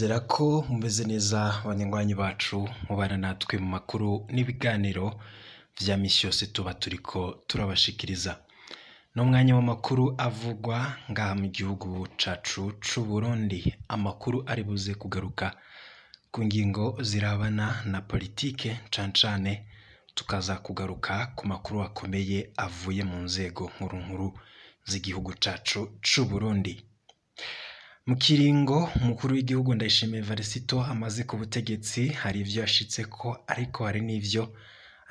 Ndizera ko mumeze neza banywanyi bacu mubana natwe mu makuru n'ibiganiro vya misi yose tuba turiko turabashikiriza. N'umwanya w'amakuru avugwa ngaha mu gihugu cacu c'u Burundi, amakuru ari buze kugaruka ku ngingo zirabana na politike cane cane tukaza kugaruka ku makuru akomeye avuye mu nzego nkuru nkuru z'igihugu cacu c'u Burundi. Mu kiringo umukuru w'igihugu Ndayishimiye Varisito amaze ku butegetsi hari ivyo yashitseko ariko hari n'ivyo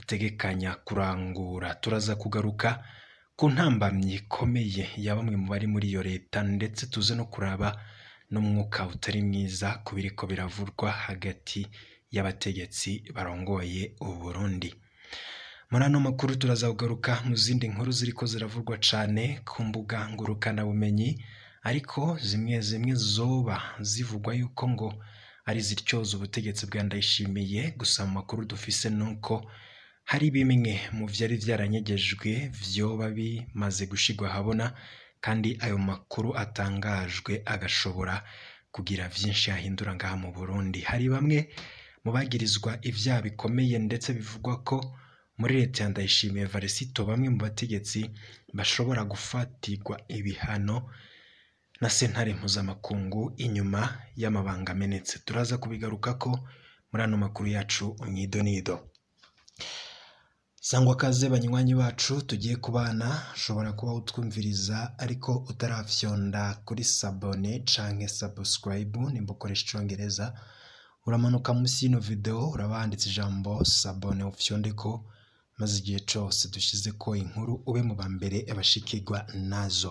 ategekanya kurangura. Turaza kugaruka ku ntambamyi ikomeye ya bamwe mu bari muri iyo leta ndetse tuze no kuraba n'umwuka utari mwiza ku biriko biravurwa hagati y'abategetsi barongoye Uburundi. Muri ano makuru turaza kugaruka mu zindi nkuru ziriko ziravurwa cane ku mbuga ngurukanabumenyi ariko zimwe zimwe zoba zivugwa yuko ngo ari zityoza ubutegetsi bwa Ndayishimiye. Gusa mu makuru dufise nuko hari bimwe mu vyari vyaranyegejwe vyoba bimaze gushirwa ahabona kandi ayo makuru atangajwe agashobora kugira vyinshi ahindura ngaha mu Burundi. Hari bamwe mu bagirizwa ivyaha bikomeye ndetse bivugwa ko muri leta ya Ndayishimiye Varisito bamwe mu bategetsi bashobora gufatirwa ibihano na sentare mpuzamakungu inyuma y'amabanga amenetse. Turaza kubigarukako muri ano makuru yacu mwidonido. Sangwa kaze banywanyi bacu tugiye kubana, ushobora kuba utwumviriza ariko utarafyonda kuri sabone canke subscribe nimba ukoresha icongereza, uramanuka munsi y'ino video uraba handitse ijambo sabone ufyondeko, maze igihe cose dushizeko inkuru ube mu bambere abashikirwa nazo.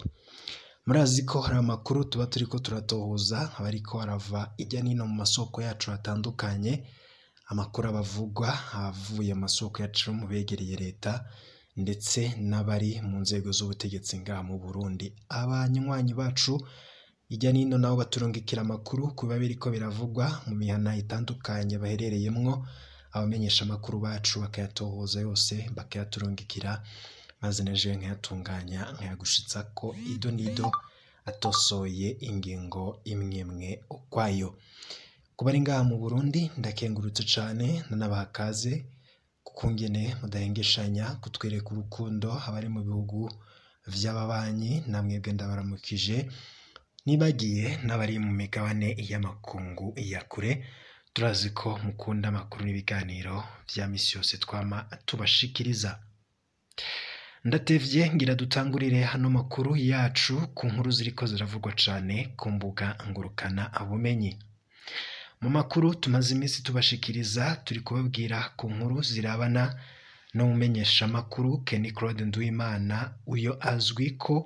Murazi ko hari amakuru tuba turiko turatohoza aba ariko arava irya nino mu masoko yacu atandukanye, amakuru abavugwa avuye mu masoko yacu mu begereye leta ndetse n'abari mu nzego z'ubutegetsi ngaha mu Burundi. Abanywanyi bacu irya nino nabo baturungikira amakuru ku biba biriko biravugwa mu mihana itandukanye baherereyemwo, abamenyesha amakuru bacu bakayatohoza yose bakayaturungikira, maze na jewe nkayatunganya nkayagushitsako ido nido atosoye ingingo imwimwe ukwayo. Ku bari ngaha mu Burundi ndakengurutse cane nanabaha kaze kukungene mudahengeshanya kutwereka urukundo, abari mu bihugu vy'ababanyi namwebwe ndabaramukije, nibagiye n'abari mu migabane y'amakungu ya kure. Turazi ko mukunda amakuru n'ibiganiro vya misi yose twama tubashikiriza. Ndatevye ngira dutangurire hano makuru yacu ku nkuru ziriko ziravugwa cane ku mbuga ngurukana bumenyi. Mu makuru tumaze iminsi tubashikiriza turi kubabwira ku nkuru zirabana n'umumenyeshamakuru Kenny Claude Nduwimana, uyo azwi ko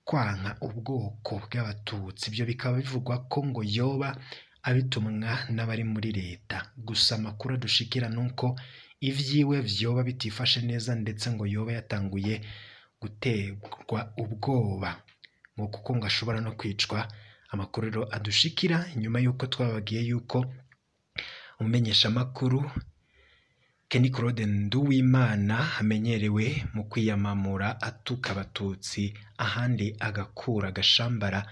kwanka ubwoko bw'abatutsi. Ivyo bikaba bivugwa ko ngo yoba abitumwa n'abari muri leta. Gusa amakuru adushikira nuko ivyiwe vyoba bitifashe neza ndetse ngo yoba yatanguye guterwa ubwoba ngo kuko ngo ashobora no kwicwa. Amakuru rero adushikira nyuma yuko twababwiye yuko umumenyeshamakuru Kenny Claude Nduwimana amenyerewe mu kwiyamamura atuka abatutsi ahandi agakura agashambara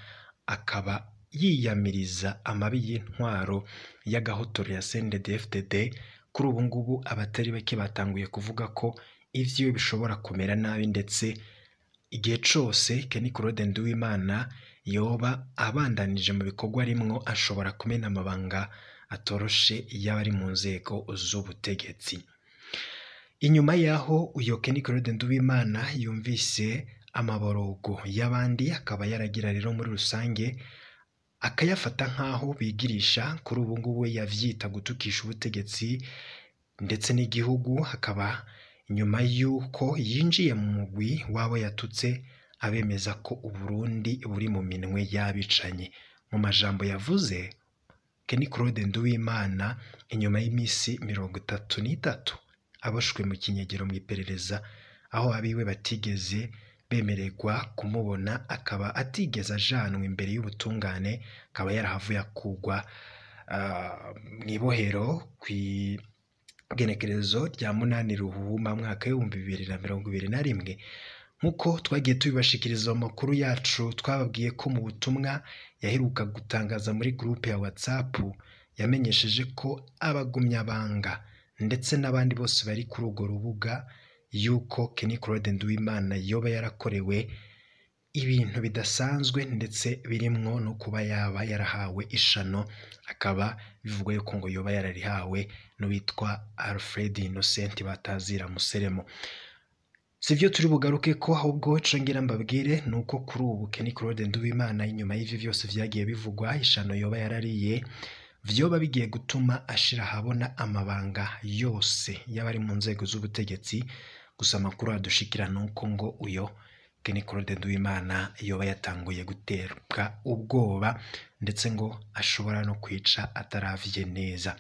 akaba yiyamiriza amabi y'intwaro y'agahotoro ya CNDD-FDD. Kuri ubu ngubu abatari bake batanguye kuvuga ko ivyiwe bishobora kumera nabi ndetse igihe cose Kenny Claude Nduwimana yoba abandanije mu bikorwa arimwo ashobora kumena amabanga atoroshe y'abari mu nzego z'ubutegetsi. Inyuma yaho uyo Kenny Claude Nduwimana yumvise amaborogo y'abandi akaba yaragira rero muri rusange akayafata nk'aho bigirisha, kuri ubu ngubu yavyita gutukisha ubutegetsi ndetse n'igihugu. Hakaba nyuma y'uko yinjiye mu mugwi w'abo yatutse abemeza ko Uburundi buri mu minwe y'abicanyi. Mu majambo yavuze Kenny Claude Nduwimana inyuma y'imisi 33 aboshwe mu kinyegero mu iperereza aho abiwe batigeze bemererwa kumubona, akaba atigeze ajanwa imbere y'ubutungane, akaba yarahavuye akugwa mw'ibohero kw'igenekerezo rya 8 Ruhuhuma mwaka w'2021. Nk'uko twagiye tubibashikiriza mu makuru yacu, twababwiye ko mu butumwa yaheruka gutangaza muri groupe ya WhatsApp yamenyesheje ko abagumyabanga ndetse n'abandi bose bari kuri urwo rubuga yuko Kenny Claude Nduwimana yoba yarakorewe ibintu bidasanzwe, ndetse birimwo no kuba yaba yarahawe ishano, akaba bivugwa yuko ngo yoba yararihawe n'uwitwa Alfred Innocent batazira Museremo. Sivyo turi bugaruke ko, ahubwo ico ngira mbabwire nuko kuri ubu Kenny Claude Nduwimana inyuma y'ivyo vyose vyagiye bivugwa, ishano yoba yarariye vyoba bigiye gutuma ashira ahabona amabanga yose y'abari mu nzego z'ubutegetsi. Gusa amakuru adushikira nuko ngo uyo Kenny Claude Nduwimana yoba yatanguye guterwa ubwoba, ndetse ngo ashobora no kwica ataravye neza.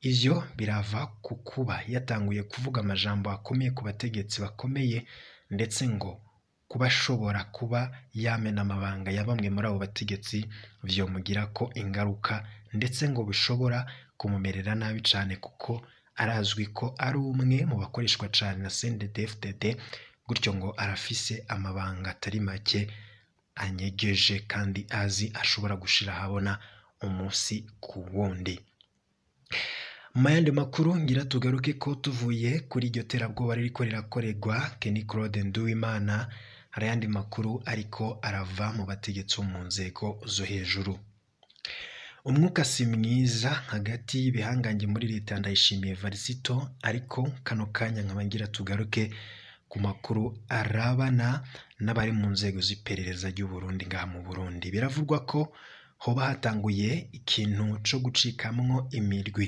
Ivyo birava ku kuba yatanguye kuvuga amajambo akomeye ku bategetsi bakomeye, ndetse ngo kuba ashobora kuba yamena amabanga ya bamwe muri abo bategetsi vyomugirako ingaruka, ndetse ngo bishobora kumumerera nabi cane, kuko arazwi ko ari umwe mu bakoreshwa cane na CNDD-FDD, gutyo ngo arafise amabanga atari make anyegeje kandi azi ashobora gushira ahabona umunsi ku wundi. Mu yandi makuru ngira tugaruke ko tuvuye kuri iryo terabwoba ririko rirakorerwa Kenny Claude Nduwimana, hari ayandi makuru ariko arava mu bategetsi bo mu nzego zo hejuru. Umwuka si mwiza hagati y'ibihangange muri leta Ndayishimiye Varisito, ariko kano kanya nkaba ngira tugaruke ku makuru arabana n'abari mu nzego z'iperereza ry'u Burundi ngaha mu Burundi. Biravugwa ko hoba hatanguye ikintu co gucikamwo imirwi.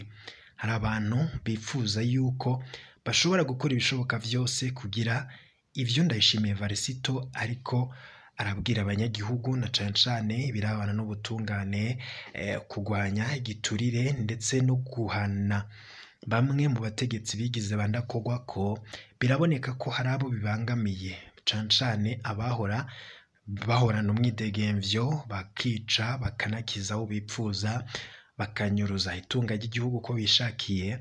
Hari abantu bifuza yuko bashobora gukora ibishoboka vyose kugira ivyo Ndayishimiye Varisito ariko arabwira abanyagihugu, na cane cane ibirabana n'ubutungane, kugwanya igiturire ndetse no guhana bamwe mu bategetsi bigize bandakogwa, ko biraboneka ko hari abo bibangamiye, cane cane abahora bahorana umwidegemvyo, bakica bakanakiza abo bipfuza, bakanyuruza itunga ry'igihugu uko bishakiye.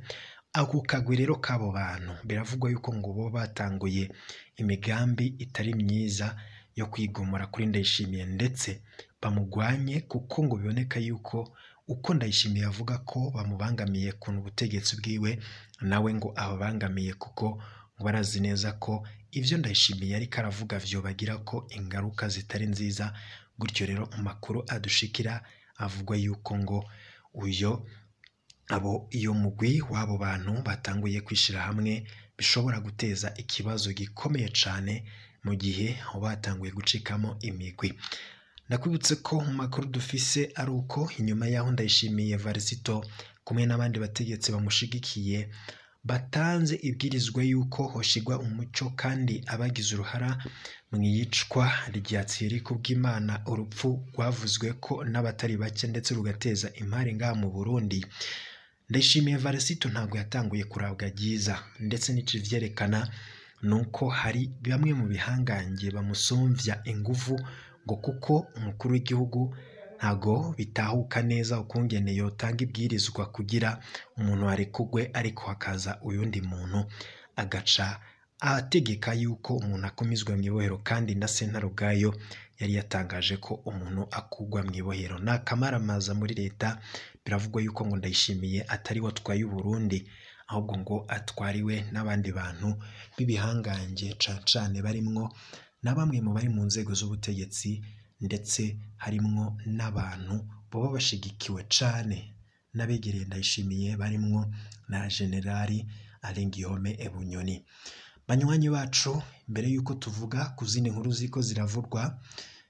Ako kagwi rero k'abo bantu biravugwa yuko ngo bo batanguye imigambi itari myiza yo kwigomora kuri Ndayishimiye, ndetse bamugwanye, kuko ngo biboneka yuko uko Ndayishimiye avuga ko bamubangamiye ku butegetsi bwiwe, nawe ngo ababangamiye, kuko ngo barazi neza ko ivyo Ndayishimiye ariko aravuga vyobagira ko ingaruka zitari nziza. Gutyo rero amakuru adushikira avugwa yuko ngo uyo abo iyo mugwi w'abo bantu batanguye kwishira hamwe bishobora guteza ikibazo gikomeye cane mu gihe aho batanguye gucikamo imigwi. Ndakwibutse ko mu makuru dufise ari uko inyuma y'aho Ndayishimiye Varisito kumwe n'abandi bategetsi bamushigikiye batanze ibwirizwa yuko hoshigwa umuco kandi abagize uruhara mu iyicwa rya Thierry Kubwimana, urupfu rwavuzwe ko n'abatari bake ndetse rugateza impari ngaha mu Burundi. Ndayishimiye Varisito ntabwo yatanguye kurabwa ryiza, ndetse n'ikivyerekana nuko hari bamwe mu bihangange bamusumvya inguvu, ngo kuko umukuru w'igihugu ntago bitahuka neza ukungene yotanga ibwirizwa kugira umuntu arekugwe, ariko hakaza uyundi muntu agaca ategeka yuko umuntu akomezwa mu ibohero, kandi na sentare ubwayo yari yatangaje ko umuntu akugwa mu ibohero. Ni akamaramaza muri leta. Biravugwa yuko ngo Ndayishimiye atari we atwaye Uburundi, ahubwo ngo atwariwe n'abandi bantu b'ibihangange cane cane barimwo na bamwe mu bari mu nzego z'ubutegetsi, ndetse harimwo n'abantu boba bashigikiwe cane n'abegereye Ndayishimiye, barimwo na Generali Alain Guillaume Bunyoni. Banywanyi bacu, mbere yuko tuvuga ku zindi nkuru ziko ziravurwa,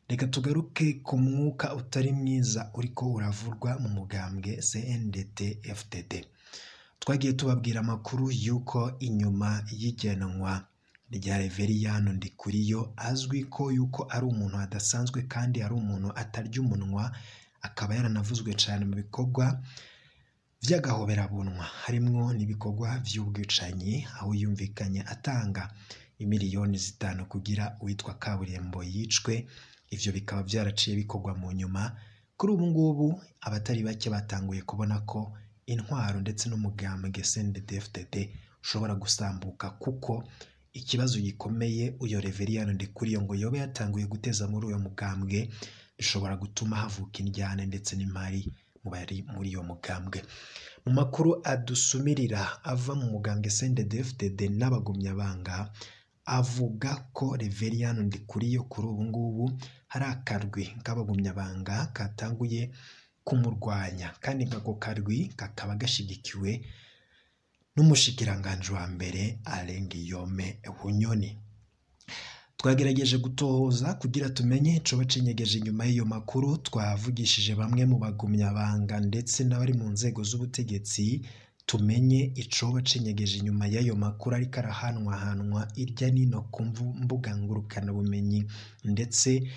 reka tugaruke ku mwuka utari mwiza uriko uravurwa mu mugambwe CNDD-FDD. Twagiye tubabwira amakuru yuko inyuma y'igenwa rya Reveriyano Ndikuriyo, azwi ko yuko ari umuntu adasanzwe kandi ari umuntu atarya umunwa, akaba yaranavuzwe cane mu bikorwa vy'agahoberabunwa, harimwo n'ibikorwa vy'ubwicanyi, aho yumvikanye atanga imiliyoni 5 kugira uwitwa Kaburimbo yicwe. Ivyo bikaba vyaraciye bikorwa mu nyuma. Kuri ubu ngubu abatari bake batanguye kubona ko intwaro ndetse n'umugambwe CNDD-FDD ushobora gusambuka, kuko Ikibazo gikomeye uyo Reveriyano Ndikuriyo ngo yoba yatanguye guteza muri uyo mugambwe bishobora gutuma havuka indyane ndetse n'imari mu bari muri uyo mugambwe. Mu makuru adusumirira ava mu mugambwe CNDD-FDD n'abagumyabanga avuga ko Reveriyano Ndikuriyo kuri ubu ngubu hari akarwi k'abagumyabanga katanguye kumurwanya, kandi ako karwi kakaba gashigikiwe n'umushikiranganji wa mbere Alain Guillaume Bunyoni. Twagerageje gutohoza kugira tumenye icoba cinyegeje inyuma y'iyo makuru. Twavugishije bamwe mu bagumyabanga ndetse n'abari mu nzego z'ubutegetsi tumenye icoba cinyegeje inyuma y'ayo makuru ariko arahanwahanwa irya nino ku mbuga ngurukanabumenyi ndetse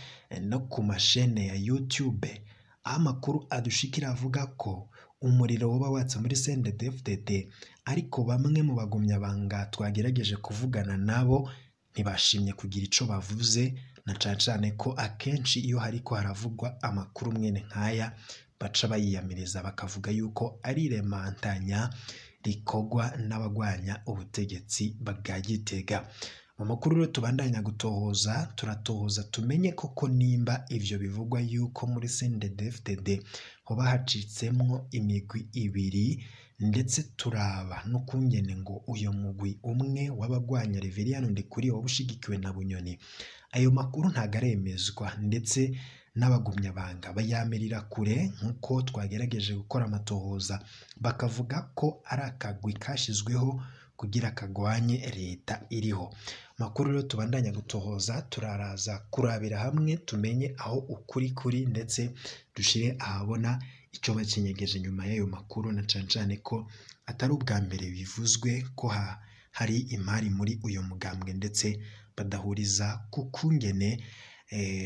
no ku mashene ya YouTube. Aho amakuru adushikira avuga ko umuriro woba watse muri CNDD-FDD, ariko bamwe mu bagumyabanga twagerageje kuvugana nabo ntibashimye kugira ico bavuze, na cane cane ko akenshi iyo hariko haravugwa amakuru mwene nkaya baca bayiyamiriza bakavuga yuko ari iremantanya rikorwa n'abagwanya ubutegetsi bwa Gitega. Mu makuru rero tubandanya gutohoza, turatohoza tumenye koko nimba ivyo bivugwa yuko muri CNDD-FDD hoba hacitsemwo imigwi ibiri, ndetse turaba n'ukungene ngo uyo mugwi umwe w'abagwanya Reveriyano Ndikuriyo woba ushigikiwe na Bunyoni. Ayo makuru ntago aremezwa ndetse n'abagumyabanga bayamirira kure, nk'uko twagerageje gukora amatohoza bakavuga ko ari akagwi kashizweho kugira kagwanye leta iriho. Makuru rero tubandanya gutohoza, turaraza kurabira hamwe tumenye aho ukuri kuri ndetse dushire ahabona ico bacinyegeje nyuma y'ayo makuru, na cane cane ko atari ubwa mbere bivuzwe ko hari imari muri uyo mugambwe ndetse badahuriza ku kungene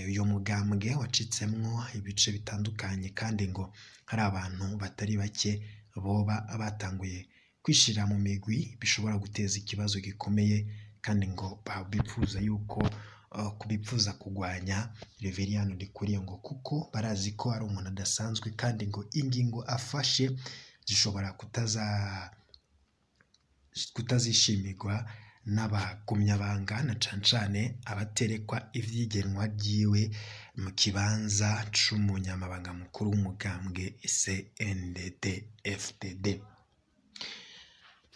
uyo mugambwe wacitsemwo ibice bitandukanye, kandi ngo hari abantu batari bake boba batanguye kwishira mu migwi bishobora guteza ikibazo gikomeye, kandi ngo bipfuza yuko kubipfuza kugwanya Reveriyano Ndikuriyo ngo kuko barazi ko ari umuntu adasanzwe, kandi ngo ingingo afashe zishobora kutazishimirwa n'abagumyabanga, na cane cane abaterekwa ivyigenwa ryiwe mu kibanza c'umunyamabanga mukuru w'umugambwe CNDD-FDD.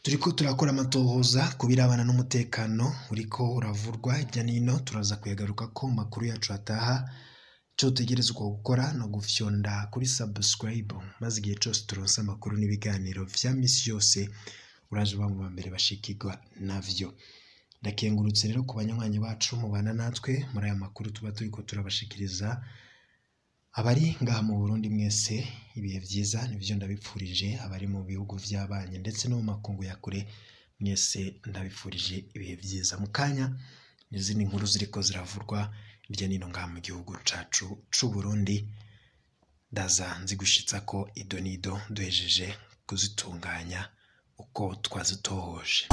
Turiko turakora amatohoza ku birabana n'umutekano uriko uravurwa hirya nino, turaza kuyagaruka ko mu makuru yacu ataha. Ico dutegerezwa gukora no gufyonda kuri subscribe, maze igihe cose turonse amakuru n'ibiganiro vya misi yose uraje uba mu ba mbere bashikirwa navyo. Ndakengurutse rero ku banywanyi bacu mubana natwe muri aya makuru tuba turiko turabashikiriza. Abari ngaha mu Burundi mwese ibihe vyiza nivyo ndabipfurije, abari mu bihugu vy'abanye ndetse no mu makungu ya kure mwese ndabipfurije ibihe vyiza. Mu kanya n'izindi nkuru ziriko ziravurwa hirya nino ngaha mu gihugu cacu c'u Burundi, ndaza nzigushitsa ko idonido duhejeje kuzitunganya uko twazitohoje.